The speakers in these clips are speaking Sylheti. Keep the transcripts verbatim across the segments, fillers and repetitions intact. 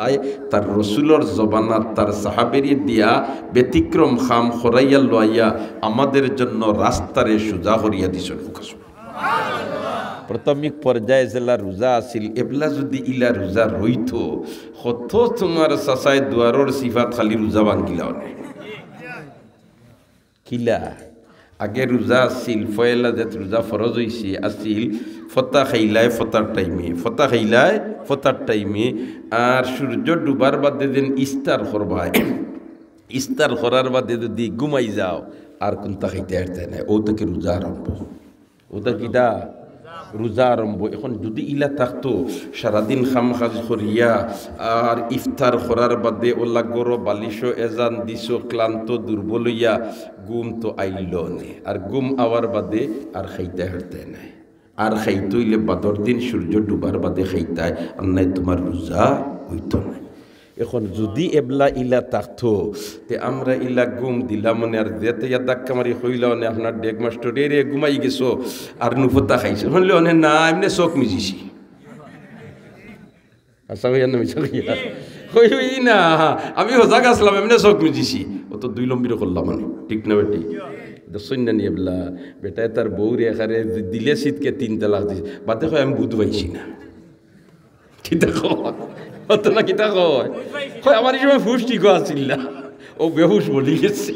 আয়, তার রসুলর জমানাত তার সাহাবিরে দিয়া ব্যতিক্রম কাম করাইয়া লইয়া আমাদের জন্য রাস্তারে সুজা করিয়া দিছইন। প্রাথমিক পর্যায়ে যেলা রোজা আছিল, এবলা যুদি ইলা রোজা রইতো, কত তুমার চাচায় দুয়ারর সিফাত খালি রোজা ভাঙ্গিলা অনে। কিলা? আগে রোজা আছিল, পয়লা যেত রোজা ফরজ অইছে, আছিল ফতা খাইলায় ফতার টাইমে, ফতা খাইলায় ফতার টাইমে, আর সূর্য ডুবার বাদে যেন ইফতার করবায়, ইফতার করার বাদে যুদি ঘুমাই যাও, আর কুন্তা খাইতায় পারতায় নায়, অউ থাকি রোজা আরম্ভ। অউ থাকি কিতা? রোজা আরম্ভ। এখন যুদি ইলা থাকতো, সারাদিন কাম কাজ করিয়া আর ইফতার করার বাদে অলা গরো বালিশো এজান দিছো, ক্লান্ত দুর্বল অইয়া, ঘুম তো আইলো নে। আর ঘুম আওয়ার বাদে আর খাইতায় পারতায় নায়। আর খাইতো অইলে বাদর দিন সূর্য ডুবার বাদে খাইতায়, আর নায় তুমার রোজা অইতো নায়। এখন যুদি এবলা ইলা থাকতো, তে আমরা ইলা ঘুম দিলাম অনে, আর যেতে ইয়া ধাক্কা মারি কইলা অনে, "আপনার ডেগ মাস্টর, এ রে, ঘুমাই গেছো, আর নু ফতা খাইছো।" হুনলে অনে, "না, এমনে চোখ মিজিছি।" আচ্ছা, কইয়া না, মিছা কইয়া? কই, কই না, আমি হজাগ আছলাম, এমনে চোখ মিজিছি। অউ তো দুই লম্বির করলাম অনে, ঠিক না বেটি? দেখছইন না নি এবলা, বেটায় তার বউরে একারে দিলে সিটকে তিন তালাক দিছে, বাদে কয়, "আমি বুঝ পাইছি না।" কিতা কয়? অত না কিতা কয়? কয়, "আমার ই সময় হুশ ঠিকও আছিল না, অউ বেহুশ বনি গেছে।"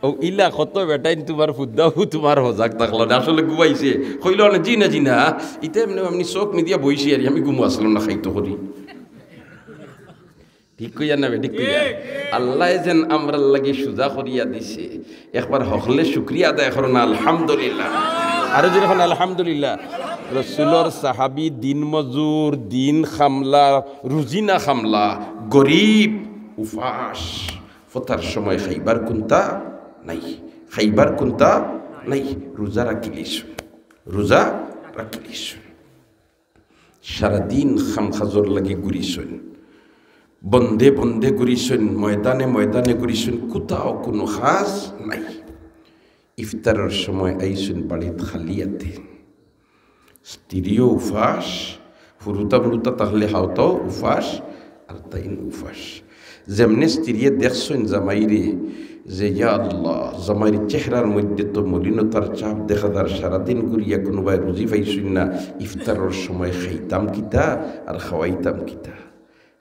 অউ ইলা কত বেটাইন তুমার ফুদ্দাও তুমার হজাগ থাকলো না, আসলে ঘুমাইছে। কইলো না, "জি না, জি না, ইতা এমনে আমি চোখ মিদিয়া বইছি আর আমি ঘুমো আছলাম না, খাইতো করি।" ঠিক কইয়া না, ঠিক কইয়া? আল্লায় যেন আমরার লাগি সুজা করিয়া দিছে। একবার হকলে শুকরিয়া আদায় করো না, আলহামদুলিল্লাহ। আরো জোরে কও না, আলহামদুলিল্লাহ। রসুলর সাহাবি, দিন মজুর, দিন কামলা, রুজিনা কামলা, গরিব, উপাস, ফতার সময় খাইবার কুন্তা নাই, খাইবার কুন্তা নাই, রোজা রাখিলিছইন, রোজা রাখিলিছইন। সারাদিন কাম কাজর লাগি ঘুরিছইন, বন্দে বন্দে ঘুরিছইন, ময়দানে ময়দানে ঘুরিছইন, কুতাও কুনু কাজ নাই। ইফতারর সময় আইছইন বাড়িত খালি আতে। স্ত্রীও উপাস, হুরুতা মুরুতা থাকলে হাওতাও উপাস, আর তাইন উপাস। যেমনে স্ত্রীয়ে দেখছইন জামাইরে, যে ইয়া আল্লাহ, জামাইর চেহারার মধ্যে তো মলিনতার ছাপ দেখা যার, সারাদিন ঘুরিয়া কুনুবায় রুজি পাইছইন না, ইফতারর সময় খাইতাম কিতা আর খাওয়াইতাম কিতা?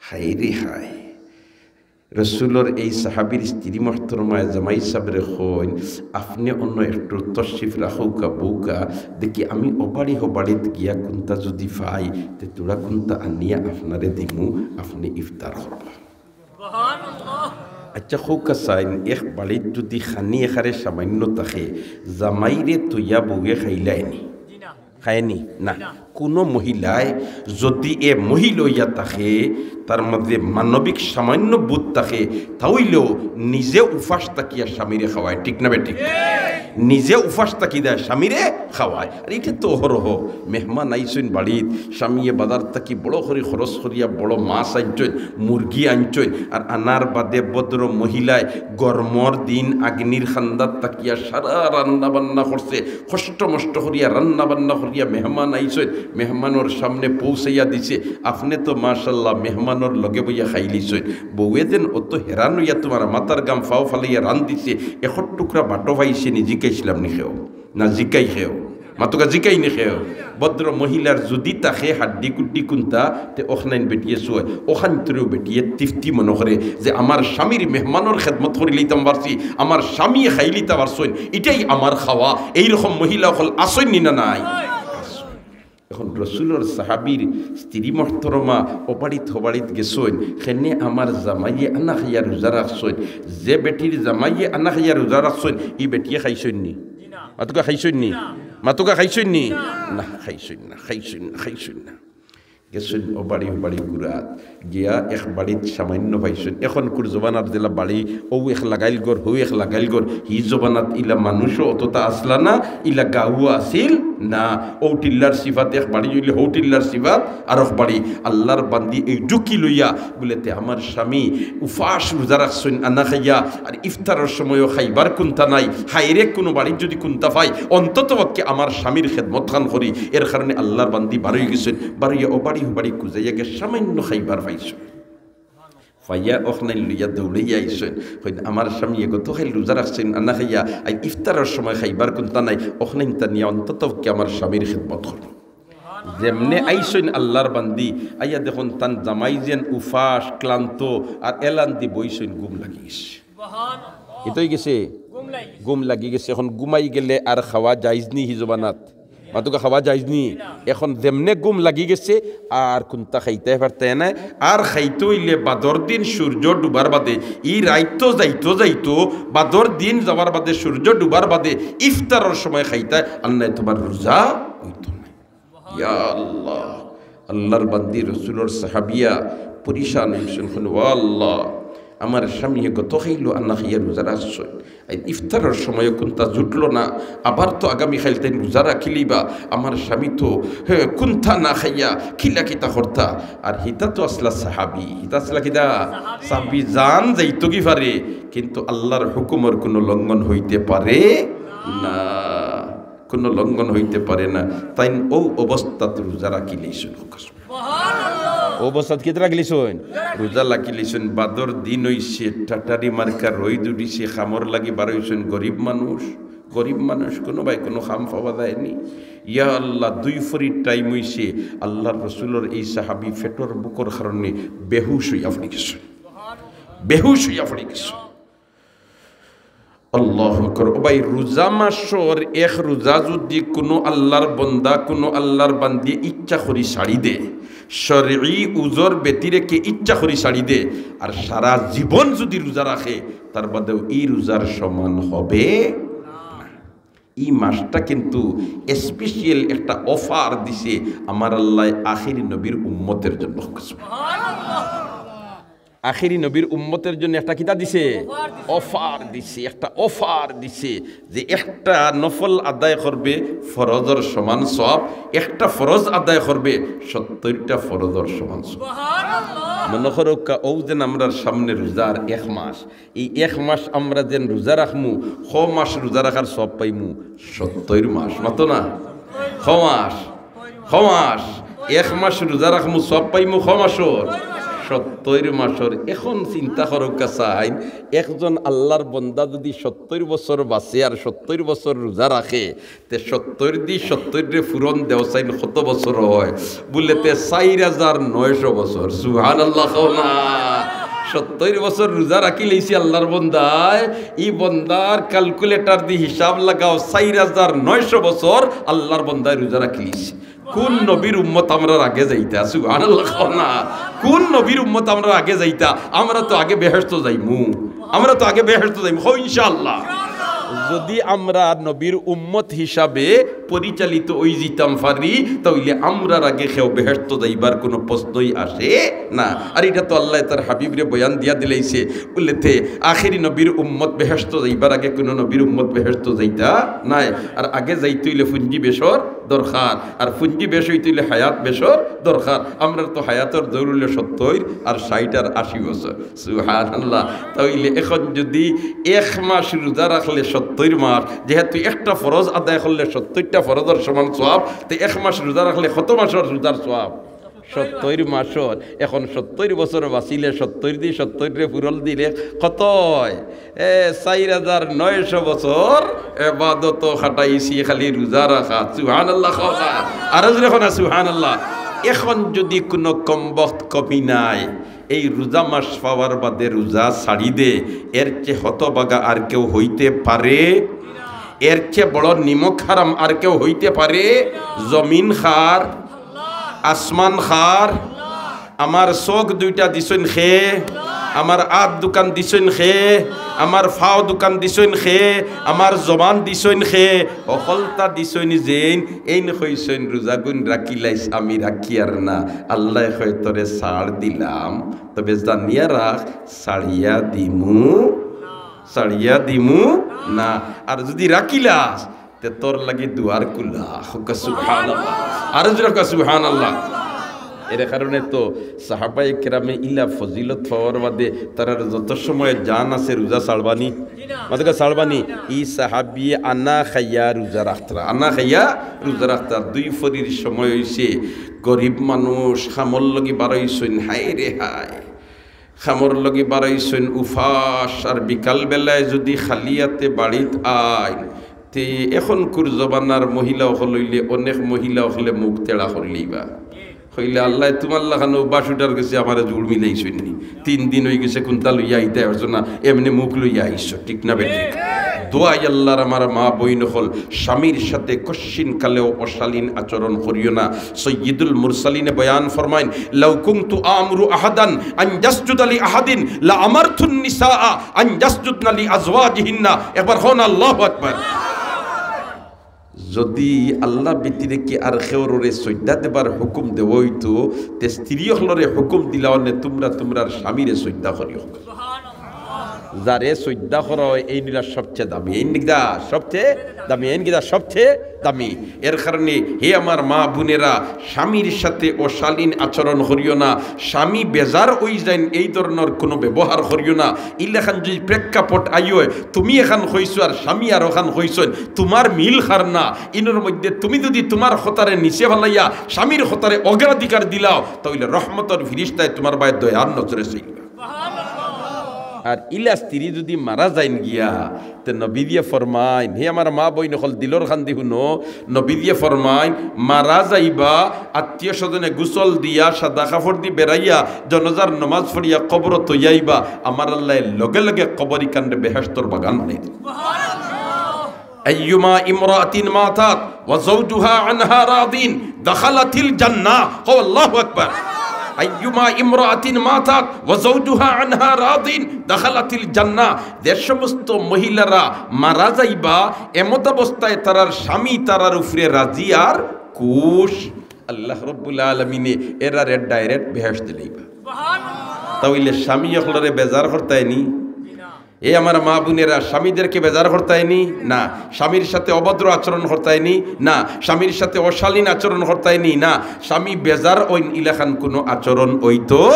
হায় রে হায়। রসুলর এই সাহাবির স্ত্রী মহতরমায় জামাই সাবরে কইন, "আপনে অন্য একটু তশরিফ রাখউক্কা, বউক্কা, দেখি আমি অবাড়ি হবাড়িত গিয়া কুন্তা যুদি পাই, তে তুড়া কুন্তা আনিয়া আপনারে দিমু, আপনে ইফতার করবা।" আচ্ছা, কউক্কা চাইন, এক বাড়িত যুদি খানি একারে সামান্য থাকে, জামাইরে থইয়া বউয়ে খাইলায়নি? খায়নি? না। কুনু মহিলায় যুদি এ মহিলা অইয়া থাকে, তার মাঝে মানবিক সামান্য বোধ থাকে, তা অইলেও নিজে উপাস থাকিয়া স্বামীরে খাওয়ায়, ঠিক না বেঠিক? নিজে উপাস থাকি দেয়, স্বামীরে খাওয়ায়। আর ইটা তো অহরহ, মেহমান আইছইন বাড়িত, স্বামীয়ে বাজার থাকি বড় করি খরচ করিয়া বড় মাছ আনছইন, মুরগি আনছইন, আর আনার বাদে ভদ্র মহিলায় গরমর দিন আগ্নির খান্দাত থাকিয়া সারা রান্না বান্না করছে, কষ্ট মষ্ট করিয়া রান্না বান্না করিয়া মেহমান আইছইন, মেহমানর সামনে পৌঁছাইয়া দিছে। আপনে তো মাশাআল্লাহ মেহমানর লগে বইয়া খাইলিছইন। বউয়ে যেন অত হেরান অইয়া তুমার মাথার ঘাম ফাও ফালাইয়া রান্দিছে, এখন টুকরা বাটো পাইছে নি, জিকাইছলাম নি কেউ? না জিকাই কেউ? মাতুক্কা, জিকাই নি কেউ? ভদ্র মহিলার যুদি থাকে হাড্ডি কুড্ডি কুন্তা, তে অখনাইন বেটিয়ে চয়, অখানতরেও বেটিয়ে তৃপ্তি মনো করে যে আমার স্বামীর মেহমানর খেদমত করিলিতাম পারছি, আমার স্বামীয়ে খাইলিতা পারছইন, ইটাই আমার খাওয়া। এইরকম মহিলা অকল আছইন নি না নাই? এখন রসুলর সাহাবির স্ত্রী মহতরমা অবাড়িত হবাড়িত গেছইন, খেনে আমার জামাইয়ে আনা খাইয়া রোজা রাখছইন। যে বেটির জামাইয়ে আনা খাইয়া রোজা রাখছইন, ই বেটিয়ে খাইছইন নি? মাতুক্কা, খাইছইন নি? মাতুক্কা, খাইছইন নি? না, খাইছইন না, খাইছইন না, খাইছইন না। গেছইন অবাড়ি হবাড়ি ঘুরাত, গিয়া এক বাড়িত সামান্য পাইছইন। এখনকুর জমানার যেলা বাড়ি, অউ এক লাগাইল ঘর, হউ এক লাগাইল ঘর, হি জমানাত ইলা মানুষও অততা আছলা না, ইলা গাঁওও আছিল না। অউ টিল্লার সিফাত এক বাড়ি অইলে হউ টিল্লার সিফাত আরক বাড়ি। আল্লার বান্দি এই ডুকি লইয়া বুলে, তে আমার স্বামী উপাস রোজা রাখছইন আনা খাইয়া, আর ইফতারর সময়ও খাইবার কুন্তা নাই। হায়রে, কুনু বাড়িত যুদি কুন্তা পাই, অন্তত পক্ষে আমার স্বামীর খেদমত খান করি। এর কারণে আল্লার বান্দি বারই গেছইন, বারইয়া অবাড়ি হবাড়ি খুজাইয়া গিয়া সামান্য খাইবার পাইছইন। পাইয়া অখনাইন লইয়া দৌড়াইয়া আইছইন। কইন, "আমার স্বামীয়ে গতকাইল রোজা রাখছইন, আনা খাইয়া, আইজ ইফতারর সময় খাইবার কুন্তা নাই, অখনাইনতা নিয়া অন্তত পক্ষে আমার স্বামীর খিদমত করমু।" যেমনে আইছইন আল্লার বান্দি, আইয়া দেখইন তান জামাই যেন উপাস, ক্লান্ত, আর এলান্দি বইছইন, ঘুম লাগি গেছে। ইতা অইগেছে, ঘুম লাগি গেছে। অখন ঘুমাই গেলে আর খাওয়া জাইজ নি হি জমানাত? মাতুক্কা, খাওয়া জাইজ নি? অখন যেমনে ঘুম লাগি গেছে, আর কুন্তা খাইতায় পারতায় নায়। আর খাইতো অইলে বাদর দিন সূর্য ডুবার বাদে, ই রাইত তো যাইতো যাইতো, বাদর দিন যাওয়ার বাদে, সূর্য ডুবার বাদে ইফতারর সময় খাইতায়, আর নায় তুমার রোজা অইতো নায়। ইয়া আল্লাহ, আল্লার বান্দি রসুলর সাহাবিয়া পরিশান অইছইন, কইন, "ও আল্লাহ, আমার স্বামীয়ে গতকাইলও আনা খাইয়া রোজা রাখছইন, আইজ ইফতারর সময়ও কুন্তা জুটলো না, আবার তো আগামীকাইল তাইন রোজা রাখিলিবা, আমার স্বামী তো, হে, কুন্তা না খাইয়া কিলা কিতা করতা?" আর হিতা তো আছলা সাহাবি, হিতা আছলা কিতা? সাহাবি। জান যাইতোগি পারে, কিন্তু আল্লার হুকুমর কুনু লঙ্ঘন অইতে পারে না। কুনু লঙ্ঘন অইতে পারে না। তাইন অউ অবস্থাত রোজা রাখিলাইছইন। অউ অবস্থাত কিতা রাখিলাইছইন? রোজা রাখিলাইছইন। বাদর দিন অইছে, টাটারি মার্কা রইদ উঠিছে, কামর লাগি বারইছইন গরিব মানুষ, গরিব মানুষ, কুনুবায় কুনু কাম পাওয়া যায়নি। ইয়া আল্লাহ, দুইফরির টাইম অইছে, আল্লার রসুলর এই সাহাবি পেটর ভুকর কারণে বেহুশ অইয়া পড়িগেছইন, বেহুশ অইয়া পড়িগেছইন। আল্লাহু আকবার। ও ভাই, রোজা মাসর এক রোজা যুদি কুনু আল্লার বন্দা, কুনু আল্লার বান্দি ইচ্ছা করি ছাড়ি দে, শরঈ উজর ব্যতিরেকে ইচ্ছা করি ছাড়ি দে, আর সারা জীবন যুদি রোজা রাখে, তার বাদেও ই রোজার সমান হবে না। ই মাসটা কিন্তু special একটা offer দিছে আমার আল্লায় আখেরি নবীর উম্মতের জন্য। আখেরি নবীর উম্মতের জন্য একটা কিতা দিছে? Offer দিছে, একটা offer দিছে যে একটা নফল আদায় করবে ফরজর সমান সওয়াব, একটা ফরজ আদায় করবে সত্তইরটা ফরজর সমান সওয়াব। মনো করউক্কা, অউ যেন আমরার সামনে রোজার এক মাস, ই এক মাস আমরা যেন রোজা রাখমু, ক মাস রোজা রাখার সওয়াব পাইমু? সত্তইর মাস, মাতো না? ক মাস? ক মাস? এক মাস রোজা রাখমু, সওয়াব পাইমু ক মাসর? সত্তইর মাসর। এখন চিন্তা করউক্কা চাইন, একজন আল্লার বন্দা যুদি সত্তইর বছর বাঁচে আর সত্তইর বছর রোজা রাখে, তে সত্তইর দি সত্তইররে পূরণ দেও চাইন কত বছর অয়? বুলে, তে চাইর হাজার নয়শো বছর। সুবহানাল্লাহ কও না। সত্তইর বছর রোজা রাখিলাইছে আল্লার বন্দায়, ই বন্দার calculator দি হিসাব লাগাও, চাইর হাজার নয়শো বছর আল্লার বন্দায় রোজা রাখিলাইছে। কুন নবীর উম্মত আমরার আগে যাইতা? সুবহানাল্লাহ কও না। কুন নবীর উম্মত আমরার আগে যাইতা? আমরা তো আগে বেহেশতো যাইমু, আমরা তো আগে বেহেশতো যাইমু। কও ইনশাআল্লাহ। যুদি আমরা নবীর উম্মত হিসাবে পরিচালিত অইযিতাম পারি, তাইলে আমরার আগে কেউ বেহেশতো যাইবার কুনু প্রশ্নই আসে না। আর ইটা তো আল্লায় তার হাবিবরে বয়ান দিয়া দিলাইছে, বুলে, তে আখেরি নবীর উম্মত বেহেশতো যাইবার আগে কুনু নবীর উম্মত বেহেশতো যাইতা নায়। আর আগে যাইতে অইলে পুঞ্জি বেশর দরকার, আর পুঞ্জি বেশ অইতে অইলে হায়াত বেশর দরকার। আমরার তো হায়াতর দৌড় অইলে সত্তইর আর ষাইট আর আশি বছর। সুবহানাল্লাহ। তাইলে এখন যুদি এক মাস রোজা রাখলে সত্তইর মাস, যেহেতু একটা ফরজ আদায় করলে সত্তইরটা ফরজর সমান সওয়াব, তে এক মাস রোজা রাখলে কত মাসর রোজার সওয়াব? সত্তইর মাসর। এখন সত্তইর বছর বাঁচিলে, সত্তইর দি সত্তইররে পূরণ দিলে কত অয়? এ, চাইর হাজার নয়শো বছর এবাদতো খাটাইছি খালি রোজা রাখাত। সুবহানাল্লাহ কও না। আরো জোরে কও না সুবহানাল্লাহ। এখন যুদি কুনু কমবখত কমি নাই, এই রোজা মাস পাওয়ার বাদে রোজা ছাড়ি দে, এর চেয়ে হতভাগা আর কেউ অইতে পারে? এর চেয়ে বড় নিমক হারাম আর কেউ অইতে পারে? জমিন কার, আসমান কার, আমার চউখ দুইটা দিছইন কে, আমার আত দুখান দিছইন কে, আমার পাও দুখান দিছইন কে, আমার জবান দিছইন কে, হকলতা দিছইন যেইন, এইন কইছইন, "রোজাগুইন রাখিলাইস, আমি রাখিয়ার না।" আল্লায় কয়, "তোরে ছাড় দিলাম, তবে জানিয়া রাখ, ছাড়িয়া দিমু, ছাড়িয়া দিমু না। আর যুদি রাখিলাস, তে তোর লাগি দুয়ার খুলা।" কউক্কা সুবহানাল্লাহ। আরো জোরে কউক্কা সুবহানাল্লাহ। এর কারণে তো সাহাবায়ে কেরামে ইলা ফজিলত পাওয়ার বাদে তারার যত সময় জান আছে রোজা ছাড়বা নি। মাতুক্কা ছাড়বা নি। ই সাহাবিয়ে আনা খাইয়া রোজা রাখতরা, আনা খাইয়া রোজা রাখতরা। দুইফরির সময় অইছে, গরিব মানুষ কামর লাগি বারইছইন, হায় রে হায়। কামর লাগি বারাইছইন উপাস, আর বিকাল বেলায় যুদি খালি আতে বাড়িত আইন, তে এখনকুর জমানার মহিলা অকল অইলে অনেক মহিলা অকলে মুখ তেড়া করিলিবা। কইলে, "আল্লায় তুমার লাখান উবাস উঠার গেছে আমারে জুড় মিলাইছইন নি? তিন দিন অইগেছে, কুন্তা লইয়া আইতায় পারছো না, এমনে মুখ লইয়া আইছো, ঠিক না বেঠিক?" দোহাই আল্লার আমার মা বইন অকল, স্বামীর সাথে কশ্চিন কালেও অশালীন আচরণ করিও না। সৈয়দুল মুরসালিনে বয়ান ফরমাইন, "লাউ কুনতু আমুরু আহাদান আন ইয়াসজুদা লি আহাদিন লা আমারতুন নিসাআ আন ইয়াসজুদনা লি আজওয়াজিহিন্না।" একবার কও না, আল্লাহু আকবার। যুদি আল্লা ব্যতিরেকে আর কেউরে সইজদা দেবার হুকুম দেওয়া অইতো, তে স্ত্রী অকলরে হুকুম দিলা অনে, তুমরা তুমরার স্বামীরে সইজদা করিও। যারে সইজদা করা অয়, এইন ইলা সবচে দামি, এইন কিতা সবচে দামি, এইন কিতা সবচে দামি। এর কারণে, হে আমার মা বইনেরা, স্বামীর সাথে অশালীন আচরণ করিও না। স্বামী বেজার অইযাইন, এই ধরনর কুনু ব্যবহার করিও না। ইলাখান যুদি প্রেক্ষাপট আইয়, তুমি এখান কইছো আর স্বামী আরোখান কইছইন, তুমার মিল খার না। ইনর মধ্যে তুমি যুদি তুমার কথারে নিচে ফালাইয়া স্বামীর কথারে অগ্রাধিকার দিলাও, তা অইলে রহমতর ফিরিস্তায় তুমার বায় দয়ার নজরে চাইবা। আর ইলা স্ত্রী যুদি মারা যাইন গিয়া, তে নবীজিয়ে ফরমাইন, হে আমার মা বইন অকল, দিলর কান্দি হুনো, নবীজিয়ে ফরমাইন, মারা যাইবা, আত্মীয় স্বজনে গোসল দিয়া, সাদা কাপড় দি বেড়াইয়া, জনাজার নমাজ পড়িয়া কবরো থইয়া আইবা, আমার আল্লায় লগে লগে কবর ইখানরে বেহেশতর বাগান বানাই দিবা। আইয়ুমা ইমরাআতিন মাতাত ওয়া যাওজুহা আনহা রাদিন দাখালাতিল জান্নাহ। কও আল্লাহু আকবার। আইয়ুমা ইমরাআতিন মাতাত ওয়া যাওজুহা আনহা রাদিন দাখালাতিল জান্নাহ। যে সমস্ত মহিলারা মারা যাইবা, এমতাবস্থায় তারার স্বামী তারার উপরে রাজি আর খুশ, আল্লাহ রাব্বুল আলামিনে এরারে direct বেহেশত দিলাইবা। তা অইলে স্বামী অকলরে বেজার করতায় নি? এ আমার মা বইনেরা, স্বামীদেরকে বেজার করতায় নি? না। স্বামীর সাথে অভদ্র আচরণ করতায় নি? না। স্বামীর সাথে অশালীন আচরণ করতায় নি? না। স্বামী বেজার অইন ইলাখান কুনু আচরণ অইতো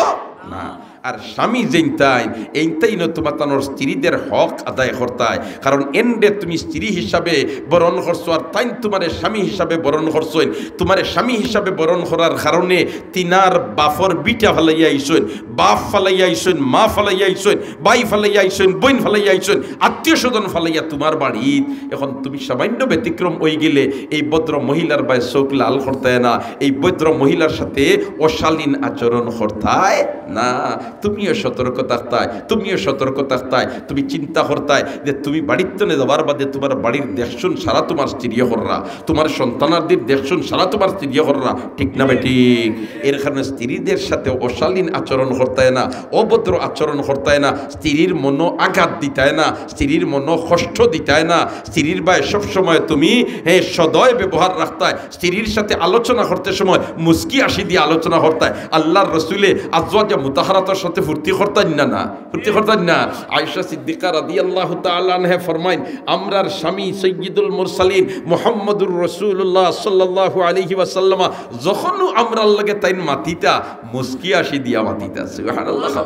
না। আর স্বামী যেইনতাইন, এইনতাইনও তুমাতানোর স্ত্রীদের হক আদায় করতায়। কারণ এনরে তুমি স্ত্রী হিসাবে বরণ করছো, আর তাইন তুমারে স্বামী হিসাবে বরণ করছইন। তুমারে স্বামী হিসাবে বরণ করার কারণে তিনার বাপর ভিটা ফালাইয়া আইছইন, বাপ ফালাইয়া আইছইন, মা ফালাইয়া আইছইন, ভাই ফালাইয়া আইছইন, বইন ফালাইয়া আইছইন, আত্মীয় স্বজন ফালাইয়া তুমার বাড়িত। এখন তুমি সামান্য ব্যতিক্রম অইগেলে এই ভদ্র মহিলার বায় চউখ লাল করতায় না, এই ভদ্র মহিলার সাথে অশালীন আচরণ করতায় না। তুমিও সতর্ক থাকতায়, তুমিও সতর্ক থাকতায়। তুমি চিন্তা করতায় যে তুমি বাড়ির তনে যাওয়ার বাদে তুমার বাড়ির দেখশুন সারা তুমার স্ত্রীয়ে কররা, তুমার সন্তানাদির দেখশুন সারা তুমার স্ত্রীয়ে কররা, ঠিক না বেঠিক? এর কারণে স্ত্রীদের সাথে অশালীন আচরণ করতায় না, অভদ্র আচরণ করতায় না, স্ত্রীর মনো আঘাত দিতায় না, স্ত্রীর মনো কষ্ট দিতায় না। স্ত্রীর বায় সবসময় তুমি, হ্যাঁ, সদয় ব্যবহার রাখতায়। স্ত্রীর সাথে আলোচনা করতে সময় মুচকি হাসি দিয়া আলোচনা করতায়। আল্লার রসুলে আজওয়াজে মুতাহহারাতর সাথে ফুর্তি করতাইন না, না? ফুর্তি করতাইন না? আয়েশা সিদ্দিকা রাদিয়াল্লাহু তাআলা আনহা ফরমাইন, আমরার স্বামী সাইয়্যিদুল মুরসালিন মুহাম্মাদুর রাসূলুল্লাহ সাল্লাল্লাহু আলাইহি ওয়াসাল্লামা যখনউ আমরার লগে তাইন মাতিতা, মুচকি হাসি দিয়া মাতিতা। সুবহানাল্লাহ।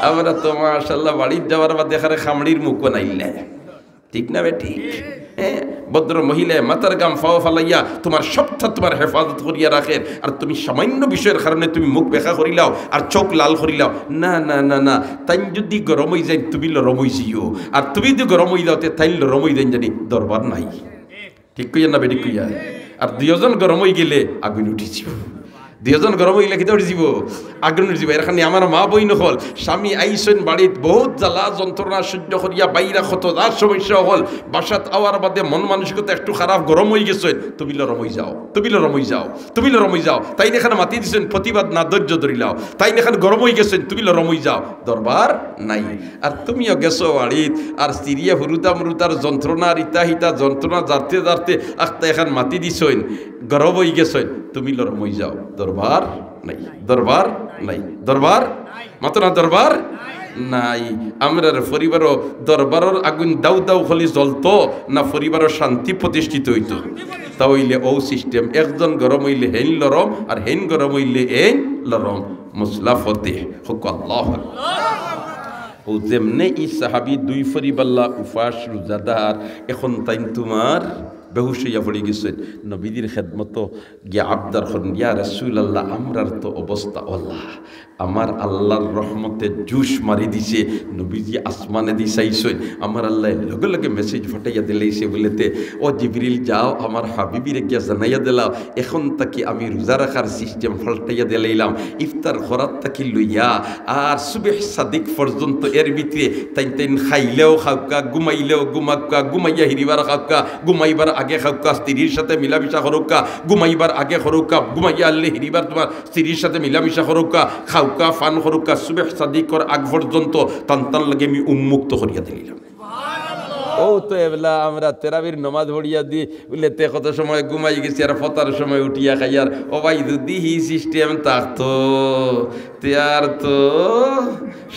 আমরা তো মাশাআল্লাহ বাড়িত যাওয়ার বাদে এখানে কামড়ির মুখ বানাইলাই। ঠিক না বেঠিক? হ্যাঁ, ভদ্র মহিলায় মাথার ঘাম পাও ফালাইয়া তুমার সবটা তুমার হেফাজত করিয়া রাখের, আর তুমি সামান্য বিষয়র কারণে তুমি মুখ বেঁকা করিলাও আর চউখ লাল করিলাও। না, না, না, না, তাইন যুদি গরম অইযাইন, তুমি লরম অইযিও, আর তুমি যুদি গরম অইযাও, তে তাইন লরম অইযাইন জানি দরবার নাই। ঠিক কইয়া না বেঠিক কইয়া? আর দুইওজন গরম অইগেলে আগুন উঠিযিবো। দুইওজন গরম অইলে কিতা উঠিযিবো? আগুন উঠিযিবো। এর কারণে আমার মা বইন অকল, স্বামী আইছইন বাড়িত, বউত জ্বালা যন্ত্রণা সইজ্য করিয়া বাইরা কত যার সমস্যা অকল, বাসাত আওয়ার বাদে মন মানসিকতা একটু খারাপ, গরম অইগেছইন, তুমি লরম অইযাও, তুমি লরম অইযাও, তুমি লরম অইযাও। তাইন এখান মাতি দিছইন, প্রতিবাদ না, ধৈর্য ধরিলাও। তাইন এখান গরম অইগেছইন, তুমি লরম অইযাও, দরবার নাই। আর তুমিও গেছো বাড়িত, আর স্ত্রীয়ে হুরুতা মুরুতার যন্ত্রণা, আর ইতা হিতা যন্ত্রণা জারতে জারতে আখতা এখান মাতি দিছইন, গরম অইগেছইন, তুমি লরম অইযাও, দরবার নাই, দরবার নাই, দরবার, মাতো না, দরবার নাই। আমরার পরিবারও দরবারর আগুন দাউ দাউ করি জ্বলতো না, পরিবারও শান্তি প্রতিষ্ঠিত অইতো? তা অইলে অউ system, একজন গরম অইলে হেইন লরম, আর হেইন গরম অইলে এইন লরম। মসলা ফতেহ। কউক্কা আল্লাহু আকবার। অউ যেমনে ই সাহাবী দুই পরিবারলা উপাস রোজাদার, এখন তাইন তুমার বেহুশ অইয়া পড়ি গেছইন। নবীজির খেদমতো গিয়া আবদার করইন, "ইয়া রাসূলুল্লাহ, আমরার তো অবস্থা অলা, আমার আল্লাহর রহমতে জোশ মারি দিছে।" নবীজি আসমানেদি চাইছইন, আমার আল্লায় লগে লগে মেসেজ ফাটাইয়া দিলাইছে বুলেতে, "ও জিবরিল, যাও আমার হাবিবিরে গিয়া জানাইয়া দিলাও, এখন থাকি আমি রোজা রাখার সিস্টেম পাল্টাইয়া দিলাইলাম, ইফতার করার থাকি লইয়া আর সুবহ সাদিক পর্যন্ত এর ভিতরে তাইন তাইন খাইলেও খাউক্কা, ঘুমাইলেও ঘুমাউক্কা, ঘুমাইয়া হিরিবার খাউক্কা, ঘুমাইবার আগে খাউক্কা, স্ত্রীর সাথে মিলামিশা করউক্কা, ঘুমাইবার আগে করউক্কা, ঘুমাইয়া আইলে হিরিবার তুমার স্ত্রীর সাথে মিলামিশা করউক্কা, খাউক্কা, পান করউক্কা, সুবহ সাদিকর আগ পর্যন্ত তান তান লাগি আমি উন্মুক্ত করিয়া দিলাইলাম।" অউ তো এবলা আমরা তেরাবির নমাজ পড়িয়া দি বুলেতে কত সময় ঘুমাই গেছি আর ফতার সময় উঠিয়া খাইয়ার। ও ভাই, যুদি হি সিস্টেম থাকতো, তে আর তো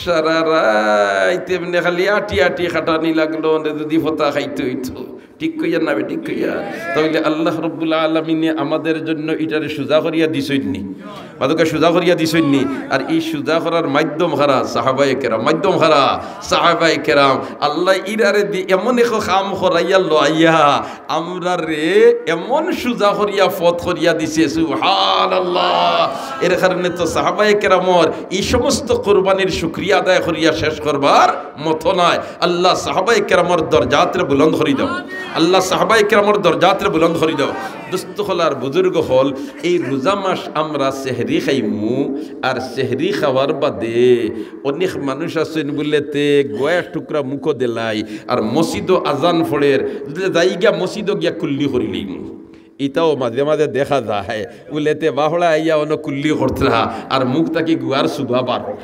সারা রাইত এমনে খালি আটি আটি খাটানি লাগলো, অনে যুদি ফতা খাইতে অইতো। ঠিক কইয়ার না বে, ঠিক কইয়ার? তাইলে আল্লাহ রব্বুল আলামিনে আমাদের জন্য ইটারে সুজা করিয়া দিছইন নি? মাতুক্কা, সুজা করিয়া দিছইন নি? আর ই সুজা করার মাধ্যম কারা? সাহাবায়ে কেরাম। মাধ্যম কারা? সাহাবায়ে কেরাম। আল্লায় ইরারে দি এমন এক কাম করাইয়া লইয়া আমরারে এমন সুজা করিয়া পথ করিয়া দিছে, সুবহানাল্লাহ। এর কারণে তো সাহাবায়ে কেরামর ই সমস্ত কুরবানির শুকরিয়া আদায় করিয়া শেষ করবার মতো নায়। আল্লাহ সাহাবায়ে কেরামর দরজাতরে বুলন্দ করি দাও। আল্লাহ সাহাবায়ে কেরামর দরজাতরে বুলন্দ করি দাও। দোস্ত অকল আর বুজুর্গ অকল, এই রোজা মাস আমরা সেহরি খাইমু, আর সেহরি খাওয়ার বাদে অনেক মানুষ আছইন বুলেতে গয়া টুকরা মুখো দিলাই, আর মসজিদো আজান পড়ের, বুলে যাইগিয়া মসজিদো গিয়া কুল্লি করিলিমু। ইতাও মাঝে মাঝে দেখা যায়, বুলেতে বাহড়া আইয়া অনো কুল্লি করতরা, আর মুখ থাকি গুয়ার সুবা বারো।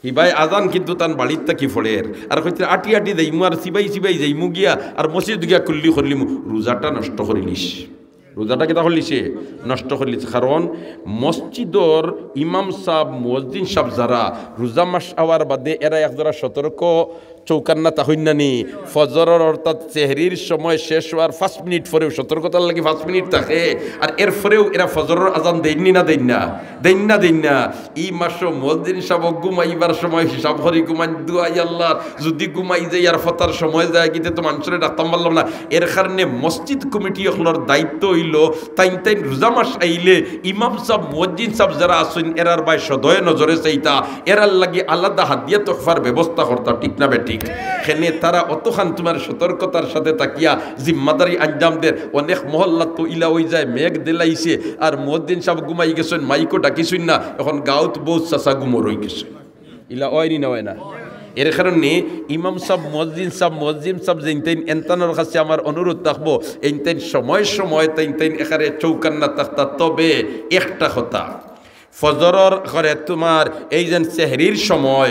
হিবায় আজান কিন্তু তান বাড়ির থাকি পড়ের, আর কইতরা আটি আটি যাইমু, আর চিবাই চিবাই যাইমু গিয়া, আর মসজিদ গিয়া কুল্লি করিলিমু। রোজাটা নষ্ট করিলিছে। রোজাটা কিতা করিলিছে? নষ্ট করিলিছে। কারণ মসজিদর ইমাম সাব, মুয়াজ্জিন সাব যারা, রোজা মাস আওয়ার বাদে এরা এক জরা সতর্ক চৌকান্না থাকইন না নি? ফজরর অর্থাৎ সেহরির সময় শেষ অওয়ার পাঁচ মিনিট পরেও, সতর্কতার লাগি পাঁচ মিনিট থাকে, আর এর পরেও এরা ফজরর আজান দেইন নি না দেইন না? দেইন না, দেইন না? ই মাসো মুয়াজ্জিন সাব ঘুমাইবার সময় হিসাব করি ঘুমাইন, দোয়াই আল্লাহর, যুদি ঘুমাই যাই আর ফতার সময় যায় গিতে তো মানষরে ডাকতাম পারলাম না। এর কারণে মসজিদ কমিটি অকলর দায়িত্ব অইলো তাইন তাইন রোজা মাস আইলে ইমাম সাব, মুয়াজ্জিন সাব যারা আছইন, এরার বায় সদয় নজরে চাইতা, এরার লাগি আলাদা হাদিয়া তোহফার ব্যবস্থা করতা, ঠিক না বে ঠিক? কেনে তারা অতখান তুমার সতর্কতার সাথে থাকিয়া জিম্মাদারি আঞ্জাম দের। অনেক মহল্লাত তো ইলা অইযায়, মেঘ দিলাইছে, আর মুয়াজ্জিন সাব ঘুমাই গেছইন, মাইকো ডাকিছইন না, এখন গাউত বউত চাচা ঘুমো রইগেছইন। ইলা অয় নি না অয় না? এর কারণে ইমাম সাব, মুয়াজ্জিন সাব, মুয়াজ্জিন সাব যেইন তাইন এনতানর কাছে আমার অনুরোধ থাকবো, এইন তাইন সময় সময় তাইন তাইন একারে চৌকান্না থাকতা। তবে একটা কথা, ফজরর ঘরে তুমার এই যেন সেহরির সময়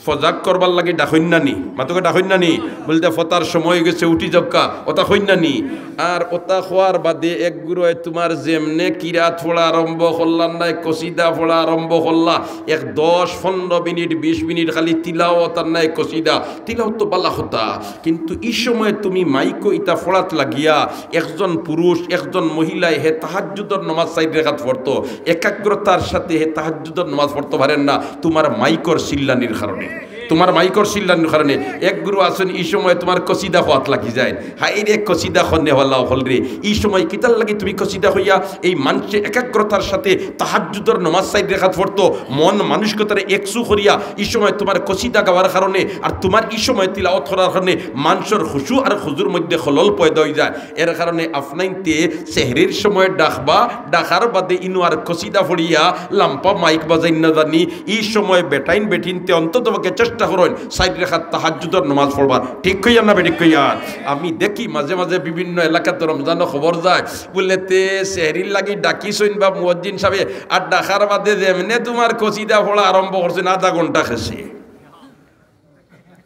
ফজাক করবার লাগি ডাকইন না নি? মাতুক্কা, ডাকইন না নি? বুলতে ফতার সময় অইগেছে, উঠি যাউক্কা, অতা কইন না নি? আর অতা কওয়ার বাদে এক গুরুয়ে তুমার যেমনে কিরাত পড়া আরম্ভ করলা, নায় কসিদা পড়া আরম্ভ করলা, এক দশ পনরো মিনিট, বিশ মিনিট খালি তিলাওয়াত আর নায় কসিদা। তিলাওয়াত তো বালা কথা, কিন্তু ই সময় তুমি মাইকো ইতা পড়াত লাগিয়া একজন পুরুষ, একজন মহিলায় হে তাহাজ্জুদর নমাজ চাইর রেকাত পড়তো, একাগ্রতার সাথে হে তাহাজ্জুদর নমাজ পড়তো পারের না, তুমার মাইকর চিল্লানির কারণে। তুমার মাইকর চিল্লানির কারণে। এক গুরু আছইন, ই সময় তুমার কসিদা কওয়াত লাগি যায়। হায়রে, কসিদা কওয়ানে অলা অকলরে। ই সময় কিতার লাগি তুমি কসিদা কইয়া? এই মানষে একাগ্রতার সাথে তাহাজ্জুদর নমাজ চাইর রেকাত পড়তো, মন মানসিকতারে একসু করিয়া, ই সময় তুমার কসিদা গাওয়ার কারণে আর তুমার ই সময় তিলাওয়াত করার কারণে মানষর খুশু আর খুজুর মধ্যে খলল পয়দা অইযায়। এর কারণে আফনাইনতে সেহরির সময় ডাকবা, ডাকার বাদে ইনো আর কসিদা পড়িয়া লাম্পা মাইক বাজাইন না জানি। ই সময় বেটাইন বেটিনতে অন্তত পক্ষে চেষ্টা করইন চাইর রেকাত তাহাজ্জুদর নমাজ পড়বার। ঠিক কইয়ার না বেঠিক কইয়ার? আমি দেখি মাঝে মাঝে বিভিন্ন এলাকাত রমজানো খবর যায়, বুলেতে সেহরির লাগি ডাকিছইন বা মুয়াজ্জিন সাবে, আর ডাকার বাদে যেমনে তুমার কসিদা পড়া আরম্ভ করছইন, আধা ঘন্টা গেছে।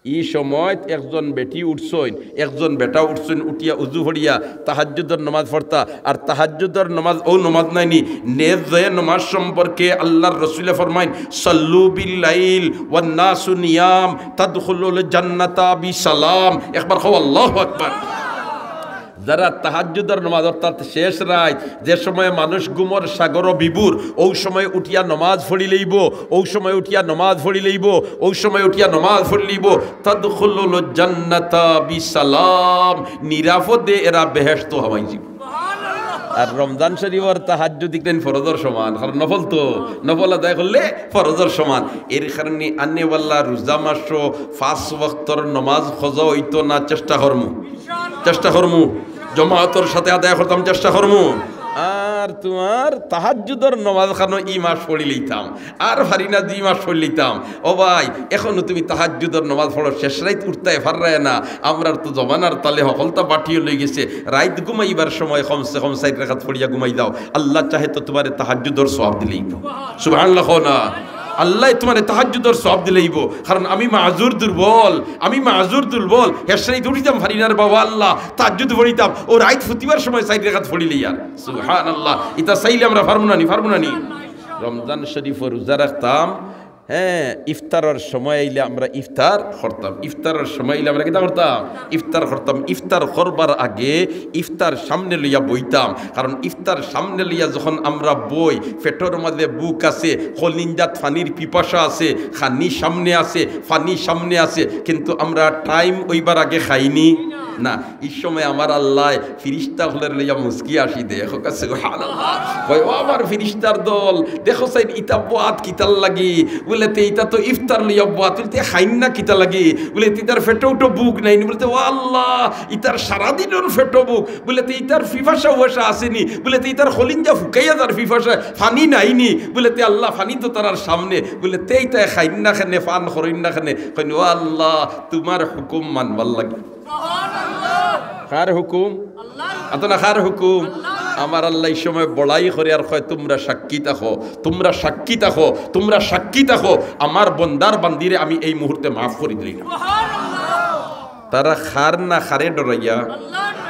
ই সময়ত একজন বেটি উঠছইন, একজন বেটা উঠছইন, উঠিয়া উজু করিয়া তাহাজ্জুদর নমাজ পড়তা। আর তাহাজ্জুদর নমাজ অউ নমাজ নায়নি, নেজ যে নমাজ সম্পর্কে আল্লাহর রসুলে ফরমাইন, "সাল্লু বিল লাইল ওয়ান নাসু নিয়াম তাদখুলুল জান্নাতা বিসালাম।" একবার কও, "আল্লাহু আকবার।" যারা তাহাজ্জুদর নমাজ, অর্থাৎ শেষ রাইত, যে সময় মানুষ ঘুমর সাগরো বিভোর, অউ সময় উঠিয়া নমাজ পড়ি লইবো, অউ সময় উঠিয়া নমাজ পড়ি লইবো, অউ সময় উঠিয়া নমাজ পড়ি লইবো, তাদখুলুল জান্নাতা বিসালাম, নিরাপদে এরা বেহেশতো হামাই যিবো। আর রমজান শরীফর তাহাজ্জুদ ইকরাইন ফরজর সমান, কারণ নফল তো, নফল আদায় করলে ফরজর সমান। এর কারণে আনেওয়ালা রোজা মাসো পাঁচ ওয়াক্তর নমাজ কজা অইতো না, চেষ্টা করমু, চেষ্টা করমু, জমাতর সাথে আদায় করতাম, চেষ্টা করমু। আর তুমার তাহাজ্জুদর নমাজ খানো ই মাস পড়ি লইতাম, আর পারি না দুই মাস পড়ি লইতাম। ও ভাই, এখনো তুমি তাহাজ্জুদর নমাজ পড়ো, শেষ রাইত উঠতায় পাররায় না। আমরার তো জমানার তালে হকলতা বাটিও লই গেছে, রাইত ঘুমাইবার সময় কমসে কম চাইর রাকাত পড়িয়া ঘুমাই যাও, আল্লাহ চাহে তো তুমারে তাহাজ্জুদর সওয়াব দিলাইবো। সুবহানাল্লাহ কও না। আল্লায় তুমারে তাহাজ্জুদর সওয়াব দিলাইবো, কারণ আমি মাজুর দুর্বল, আমি মাজুর দুর্বল, শেষ রাইত উঠিতাম পারি না রে বাবা, আল্লাহ তাহাজ্জুদ পড়িতাম, অউ রাইত ফুতিবার সময় চাইর রাকাত পড়ি লইয়ার। সুবহানাল্লাহ। ইতা চাইলে আমরা পারমু না নি, পারমু না নি? রমজান শরীফো রোজা রাখতাম, হ্যাঁ, ইফতারর সময় আইলে আমরা ইফতার করতাম, ইফতারর সময় আইলে আমরা কিতা করতাম? ইফতার করতাম। ইফতার করবার আগে ইফতার সামনে লইয়া বইতাম, কারণ ইফতার সামনে লইয়া যখন আমরা বই, পেটর মাঝে ভুক আছে, কলিঞ্জাত পানির পিপাসা আছে, খানি সামনে আছে, পানি সামনে আছে, কিন্তু আমরা টাইম অইবার আগে খাইনি না। ই সময় আমার আল্লায় ফিরিস্তা অকলরে লইয়া মুচকি আসি দে। কউক্কা সুবহানাল্লাহ। কয়, "ও আমার ফিরিস্তার দল, দেখো চাইন ইতা বওয়াত কিতার লাগি?" বুলে, "তে ইতা তো ইফতার লইয়া বওয়াত।" বুলে, "তে খাইন না কিতা লাগি?" বুলে, "তে ইতার পেটো উটো ভুক নাই নি?" বুলে, "তে ও আল্লাহ, ইতার সারাদিনর পেটো ভুক।" বুলে, "তে ইতার পিপাসা উপাসা আছে নি?" বুলে, "তে ইতার কলিঞ্জা ফুকাইয়া যার পিপাসা, পানি নাই নি?" বুলে, "তে আল্লাহ, পানি তো তারার সামনে।" বুলে, "তে ইতায় খাইন না কেনে, পান করইন না কেনে?" কইন, "ও আল্লাহ, তুমার হুকুম মানবার লাগি।" কার হুকুম? আতো না, কার হুকুম? আমার আল্লায় ই সময় বড়াই করে আর কয়, "তুমরা সাক্ষী থাকো, তুমরা সাক্ষী থাকো, তুমরা সাক্ষী থাকো, আমার বন্দার বান্দিরে আমি এই মুহূর্তে মাফ করি দিলাইলাম।" তারা কার না কারে ডরাইয়া,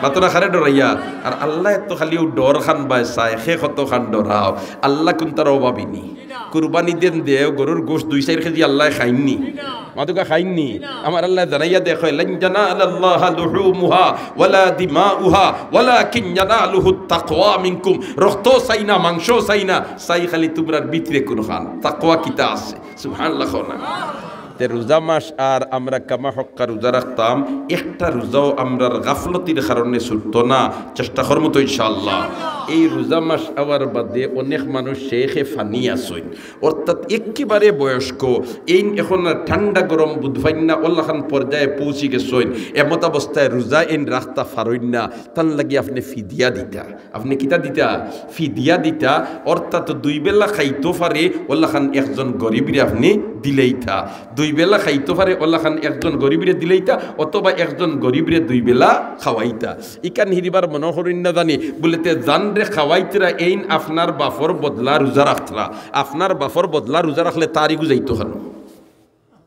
মাতো না কারে ডরাইয়া। আর আল্লায় তো খালি অউ ডর খান বায় চায়, কে কতখান ডরাও, আল্লাহ কুনতার অভাবী নি। কুরবানি দেন দেও, গরুর গোশত দুই চাইর কেজি আল্লায় খাইন নি? মাতো কা খাইন নি? আমার আল্লায় জানাইয়া দেয়, কয়, "লান ইয়ানালাল্লাহা লুহুমুহা ওয়ালা দিমাউহা ওয়ালাকিন ইয়ানালুহুত তাকওয়া মিনকুম।" রক্ত চাই না, মাংস চাই না, চাই খালি তুমরার ভিতরে কুনখান তাকওয়া কিতা আছে। সুবহানাল্লাহ কও না। তে রোজা মাস আর আমরা কামা হক্কা রোজা রাখতাম, একটা রোজাও আমরার গাফলতির কারণে ছুটতো না, চেষ্টা করমু তো ইনশাআল্লাহ। এই রোজা মাস আওয়ার বাদে অনেক মানুষ শেখে ফানি আছইন, অর্থাৎ একেবারে বয়স্ক, এইন এখন আর ঠান্ডা গরম বুঝ পাইন না, অলাখান পর্যায়ে পৌঁছি গেছইন, এমত অবস্থায় রোজা এইন রাখতা পারইন না, তান লাগি আপনে ফিদিয়া দিতা। আপনে কিতা দিতা? ফিদিয়া দিতা, অর্থাৎ দুই বেলা খাইতো পারে, অলাখান একজন গরিবরে আপনে দিলাইতা। দুই বেলা খাইতো পারে, অলাখান একজন গরিবরে দিলাইতা, অথবা একজন গরিবরে দুই বেলা খাওয়াইতা। ইখান হিরবার মনো করইন না জানি, বুলে, "তে যানরে খাওয়াইতরা এইন আপনার বাপর বদলা রোজা রাখতরা, আপনার বাপর বদলা রোজা রাখলে তার ইগু যাইতো কেনে?"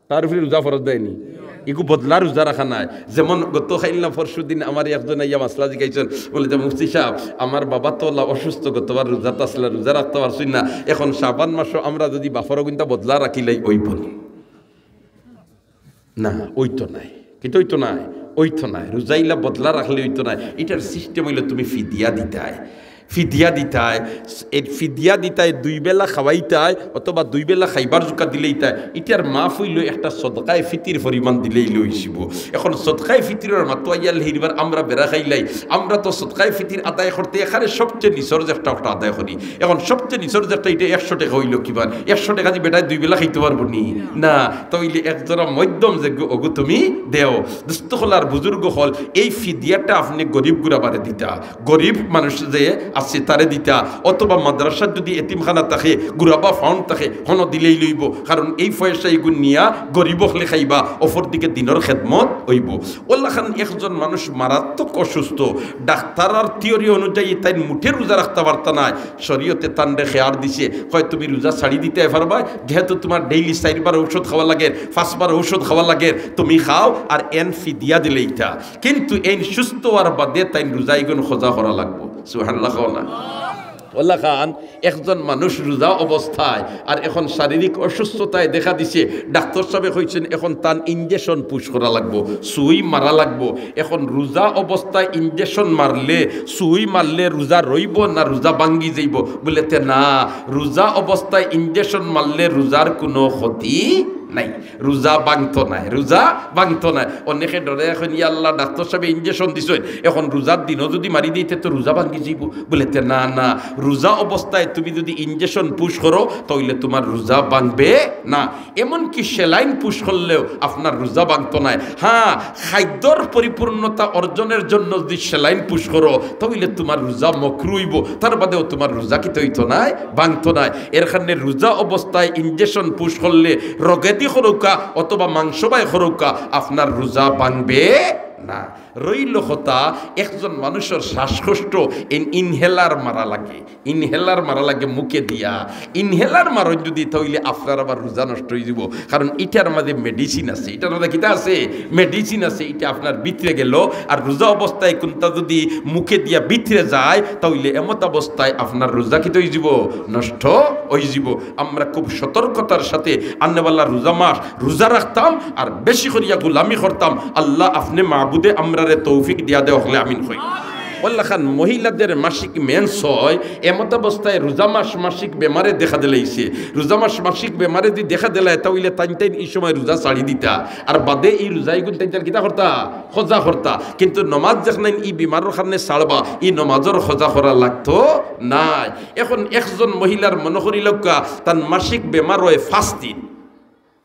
তার উপরে রোজা ফরজ দেয়নি। ইগু বদলা রোজা রাখা নায়। যেমন গত কাইল না পরশু দিন আমার একজন আইয়া মাসলা জিকাইছইন, বুলে যে, "মুফতি সাব, আমার বাবা তো অলা অসুস্থ, গতবার রোজাত আছলা, রোজা রাখতা পারছইন না, এখন শাবান মাসো আমরা যুদি বাপর অগুইনতা বদলা রাখিলাই অইবো নি?" না, অইতো নায়। কিতা অইতো নায়? অইতো নায়। রোজা ইলা বদলা রাখলে অইতো নায়। ইটার সিস্টেম অইলো তুমি ফিদিয়া দিতায়। ফিদিয়া দিতায়, এর ফিদিয়া দিতায়, দুই বেলা খাওয়াইতায়, অথবা দুই বেলা খাইবার জুকা দিলাইতায়। ইটার মাফ অইলো একটা সদকায়ে ফিতির পরিমাণ দিলাইলে অইযিবো। এখন সদকায়ে ফিতিরর মাতো আইয়াল হিরবার আমরা বেড়া খাইলাই, আমরা তো সদকায়ে ফিতির আদায় করতে এখানে সবচেয়ে নিচর যে একটা, একটা আদায় করি। এখন সবচেয়ে নিচর যে একটা, ইটা একশো টেকা অইলো কিমান? একশো টেকা দি বেটায় দুই বেলা খাইতো পারবো নি? না। তা অইলে এক জোড়া মধ্যম যে গু-, অগু তুমি দেও। দুস্ত অকল আর বুজুর্গ অকল, এই ফিদিয়াটা আপনে গরিব গুরাবারে দিতা। গরিব মানুষ যে আছে তারে দিতা, অথবা মাদ্রাসার যুদি এতিমখানা থাকে, গুরাবা ফাউন্ড থাকে, হনো দিলেই লইবো, কারণ এই পয়সা ইগুন নিয়া গরিব অকলে খাইবা, অপরদিকে দিনর খেদমত অইবো। অলাখান একজন মানুষ মারাত্মক অসুস্থ, ডাক্তারর থিওরি অনুযায়ী তাইন মুঠে রোজা রাখতা পারতা নায়, শরীয়তে তানরে খেয়ার দিছে, কয়, "তুমি রোজা ছাড়ি দিতায় পারবায়, যেহেতু তুমার ডেইলি চাইরবার ঔষধ খাওয়া লাগের, পাঁচবার ঔষধ খাওয়া লাগের, তুমি খাও, আর এন ফিদিয়া দিলাইতা।" কিন্তু এইন সুস্থ অওয়ার বাদে তাইন রোজা ইগুন কজা করা লাগবো। সুবহানাল্লাহ কও না। ওলা খান, একজন মানুষ রোজা অবস্থায় আর এখন শারীরিক অসুস্থতায় দেখা দিছে, ডাক্তার সাবে কইছইন এখন তান ইনজেকশন পুশ করা লাগবো, সুই মারা লাগবো। এখন রোজা অবস্থায় ইনজেকশন মারলে, সুই মারলে রোজা রইবো না রোজা ভাঙ্গি যাইবো? বুলে তে না, রোজা অবস্থায় ইনজেকশন মারলে রোজার কুনু ক্ষতি নাই, রোজা ভাঙতো নায়, রোজা ভাঙতো নায়। অনেকে ডরে এখন, "ইয়া আল্লাহ, ডাক্তার সাবে ইনজেকশন দিছইন, এখন রোজার দিনও যুদি মারি দেই তে তো রোজা ভাঙ্গি যাইবো।" বুলে তে না, না, রোজা অবস্থায় তুমি যুদি ইনজেকশন পুশ করো তাইলে তুমার রোজা ভাঙবে না। এমনকি সেলাইন পুশ করলেও আপনার রোজা ভাঙতো নায়। হ্যাঁ, খাদ্যর পরিপূর্ণতা অর্জনের জন্য যুদি সেলাইন পুশ করো তাইলে তুমার রোজা মকরু অইবো, তার বাদেও তুমার রোজা কিতা অইতো নায়? ভাঙতো নায়। এর কারণে রোজা অবস্থায় ইনজেকশন পুশ করলে, রগেদি করউক্কা অথবা মাংস বায় করউক্কা, আপনার রোজা ভাঙবে না। রইল কথা, একজন মানুষর শ্বাসকষ্ট, ইন-, ইনহেলার মারা লাগে, ইনহেলার মারা লাগে মুখে দিয়া। ইনহেলার মারইন যুদি, তাইলে আপনার আবার রোজা নষ্ট অইযিবো, কারণ ইটার মাঝে মেডিসিন আছে। ইটার মাঝে কিতা আছে? মেডিসিন আছে। ইটা আপনার ভিতরে গেল, আর রোজা অবস্থায় কুনটা যুদি মুখে দিয়া ভিতরে যায়, তাইলে এমত অবস্থায় আপনার রোজা কিতা অইযিবো? নষ্ট অইযিবো। আমরা খুব সতর্কতার সাথে আন্নেওয়ালা রোজা মাস রোজা রাখতাম আর বেশি করিয়া গোলামি করতাম। আল্লাহ, আপনে মাবুদে আমরারে তৌফিক দিয়া দেও, হকলে আমিন কই। ওলা খান, মহিলাদের মাসিক মেন্স অয়, এমত অবস্থায় রোজা মাস মাসিক বেমারে দেখা দিলাইছে। রোজা মাস মাসিক বেমারে যুদি দেখা দিলায়, তাইলে তাইন তাইন ই সময় রোজা ছাড়ি দিতা, আর বাদে ই রোজা ইগুন তাইন তাইন কিতা করতা? কজা করতা। কিন্তু নমাজ যেখান ই বেমারর কারণে ছাড়বা, ই নমাজর কজা করা লাগতো নায়। এখন একজন মহিলার মনো করিলাউক্কা, তান মাসিক বেমার অয় পাঁচ দিন।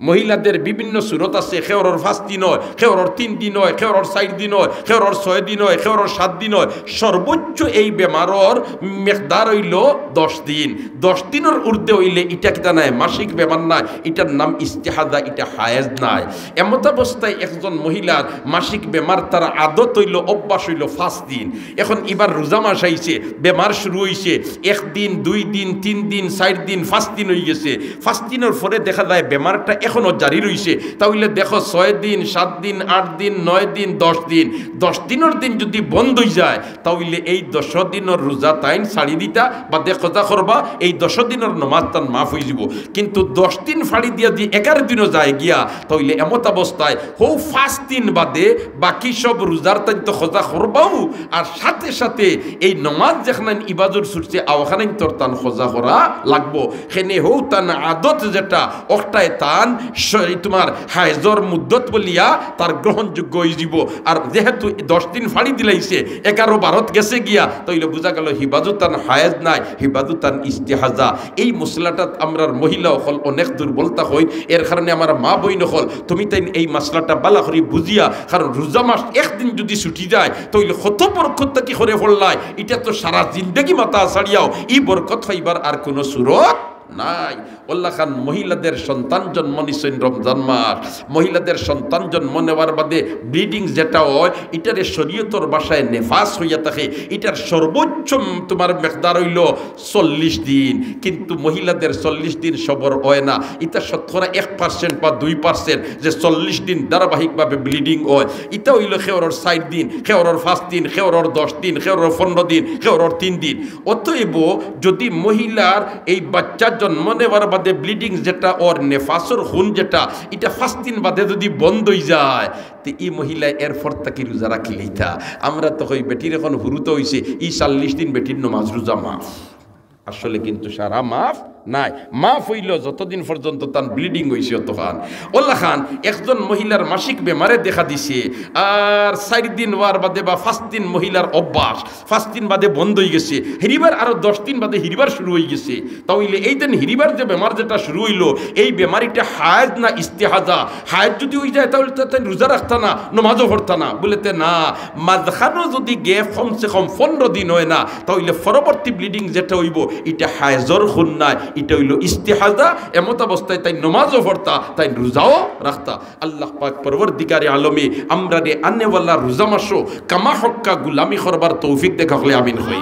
মহিলাদের বিভিন্ন সুরত আছে, কেউরর পাঁচ দিন অয়, কেউরর তিন দিন অয়, কেউরর চাইর দিন অয়, কেউরর ছয় দিন অয়, কেউরর সাত দিন অয়। সর্বোচ্চ এই বেমারর মেকদার অইলো দশ দিন। দশ দিনর ঊর্ধ্বে অইলে ইটা কিতা নায়? মাসিক বেমার নায়, ইটার নাম ইস্তেহাজা, ইটা হায়েজ নায়। এমতাবস্থায় একজন মহিলার মাসিক বেমার, তার আদত অইলো, অভ্যাস অইলো পাঁচ দিন। এখন ইবার রোজা মাস আইছে, বেমার শুরু অইছে, এক দিন, দুই দিন, তিন দিন, চাইর দিন, পাঁচ দিন অইগেছে। পাঁচ দিনর পরে দেখা যায় বেমারটা এখনো জারি রইছে। তাইলে দেখো, ছয় দিন, সাত দিন, আট দিন, নয় দিন, দশ দিন, দশ দিনর দিন যুদি বন্ধ অইযায়, তাইলে এই দশ দিনর রোজা তাইন ছাড়ি দিতা, বাদে কজা করবা, এই দশ দিনর নমাজ তান মাফ অইযিবো। কিন্তু দশ দিন ফাড়ি দিয়া যুদি এগারো দিনও যায় গিয়া, তাইলে এমতাবস্থায় হউ পাঁচ দিন বাদে বাকি সব রোজার তাইন তো কজা করবাউ, আর সাথে সাথে এই নমাজ যেখান ইবাদত ছুটছে, অখান তান কজা করা লাগবো। কেনে হউ তান আদত যেটা, অটায় তান শ-, তুমার হায়েজর মুদ্দত বলিয়া তার গ্রহণযোগ্য অইযিবো। আর যেহেতু দশ দিন ফাড়ি দিলাইছে, এগারো বারোত গেছে গিয়া, তাইলে বুঝা গেল হিবাজু তান হায়েজ নায়, হিবাজু তান ইস্তেহাজা। এই মসলাটাত আমরার মহিলা অকল অনেক দুর্বলতা অইন, এর কারণে আমার মা বইন অকল, তুমি তাইন এই মসলাটা বালা করি বুঝিয়া, কারণ রোজা মাস একদিন যুদি ছুটি যায়, তাইলে কত বরকত থাকি করে পড়লায়, ইটা তো সারা জিন্দেগি মাথা ছাড়িয়াও ই বরকত পাইবার আর কুনু সুরত নাই। ওলা খান, মহিলাদের সন্তান জন্ম নিছইন রমজান মাস, মহিলাদের সন্তান জন্ম নেওয়ার বাদে ব্লিডিং যেটা অয়, ইটারে শরীয়তর ভাষায় নেফাস অইয়া থাকে। ইটার সর্বোচ্চ তুমার মেকদার অইলো চল্লিশ দিন, কিন্তু মহিলাদের চল্লিশ দিন সবর অয় না। ইটা শতকরা এক পার্সেন্ট বা দুই পার্সেন্ট যে চল্লিশ দিন ধারাবাহিকভাবে ব্লিডিং অয়। ইটা অইলো কেউরর চাইর দিন, কেউরর পাঁচ দিন, কেউরর দশ দিন, কেউরর পনরো দিন, কেউরর তিন দিন। অতএব যুদি মহিলার এই বাচ্চা জন্ম নেওয়ার বাদে ব্লিডিং যেটা অর, নেফাসর খুন যেটা, ইটা পাঁচ দিন বাদে যুদি বন্ধ অইযায়, তে ই মহিলায় এরপর থাকি রোজা রাখিলাইতা। আমরা তো কই বেটির এখন হুরুতা অইছে, ই চল্লিশ দিন বেটির নমাজ রোজা মাফ। আসলে কিন্তু সারা মাফ নায়। মাফ অইলো যতদিন পর্যন্ত তান ব্লিডিং অইছে অতখান। ওলা খান, একজন মহিলার মাসিক বেমারে দেখা দিছে, আর চাইর দিন অওয়ার বাদে বা পাঁচ দিন মহিলার অভ্যাস, পাঁচ দিন বাদে বন্ধ অইগেছে, হিরিবার আরো দশ দিন বাদে হিরিবার শুরু অইগেছে, তাইলে এই দিন হিরিবার যে বেমার যেটা শুরু অইলো, এই বেমার ইটা হায়েজ না ইস্তেহাজা? হায়েজ যুদি অইযায়, তাইলে তো তাইন রোজা রাখতা না, নমাজও পড়তা না। বুলে তে না, মাঝখানো যুদি গ্যাপ কমসে কম পনরো দিন অয় না, তাইলে পরবর্তী ব্লিডিং যেটা অইবো, ইটা হায়েজর খুন নায়, ইটা অইলো ইস্তেহাজা। এমতাবস্থায় তাইন নমাজও পড়তা, তাইন রোজাও রাখতা। আল্লাহ পাক পরওয়ারদিগারে আলমে আমরারে আনেওয়ালা রোজা মাসো কামা হক্কা গুলামি করবার তৌফিক দেউক্কা, হকলে আমিন কই।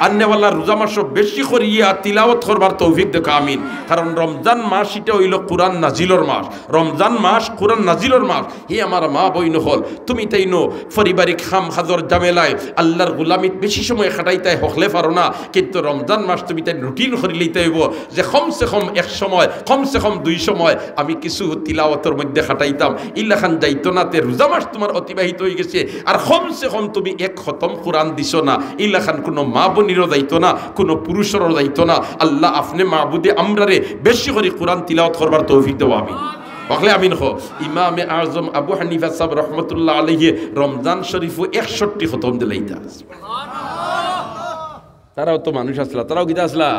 আন্নেওয়ালা রোজা মাসো বেশি করিয়া তিলাওয়াত করবার তৌফিক দেখ, আমিন। কারণ রমজান মাস ইটা অইলো কুরআন নাজিলর মাস, রমজান মাস কুরআন নাজিলর মাস। হে আমার মা বইন অকল, তুমি তাইনও পারিবারিক কাম কাজর ঝামেলায় আল্লার গুলামিত বেশি সময় কাটাইতায়, হকলে পারো না, কিন্তু রমজান মাস তুমি তাইন রুটিন করিলাইতায় অইবো যে কমসে কম এক সময়, কমসে কম দুই সময় আমি কিছু তিলাওয়াতর মধ্যে কাটাইতাম। ইলাখান যাইতো না, তে রোজা মাস তুমার অতিবাহিত অইগেছে, আর কমসে কম তুমি এক খতম কুরআন দিছো না, ইলাখান কুনু মা বইনরও যাইতো না, কুনু পুরুষরও যাইতো না। আল্লা, আপনে মাবুদে আমরারে বেশি করি কুরআন তিলাওয়াত করবার তৌফিক দেও, আমিন। হকলে আমিন কও। ইমামে আজম আবু হানিফা সাব রহমতুল্লাহ আলাইহি রমজান শরিফো একষট্টি খতম দিলাইতা। তারাও তো মানুষ আছলা, তারাও কিতা আছলা?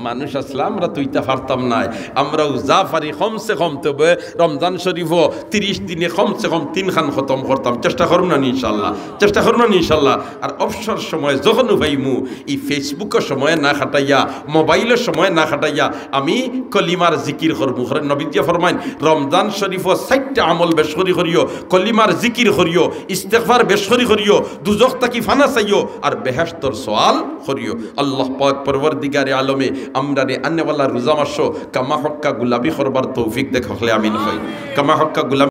মানুষ আছলা। আমরা তো ইতা পারতাম নায়। আমরাও যা পারি কমসে কম তবে রমজান শরিফো তিরিশ দিনে কমসে কম তিনখান খতম করতাম। চেষ্টা করমু না নি ইনশাআল্লাহ? চেষ্টা করমু না নি ইনশাআল্লাহ? আর অবসর সময় যখন পাইমু, ই Facebook-ও সময় না কাটাইয়া, মোবাইলো সময় না কাটাইয়া আমি কলিমার জিকির করমু। কারণ নবীজিয়ে ফরমাইন, রমজান শরিফো চাইরটা আমল বেশ করি করিও, কলিমার জিকির করিও, ইস্তেগফার বেশ করি করিও, দুজখ থাকি ফানা চাইও, আর বেহেশতর সওয়াল করিও। আল্লাহ পাক পরওয়ারদিগারে আলমে আমরারে আন্নেওয়ালা রোজা মাসো কামা হক্কা গুলামি করবার তৌফিক দেখ, হকলে আমিন কই। কামা হক্কা গুলামি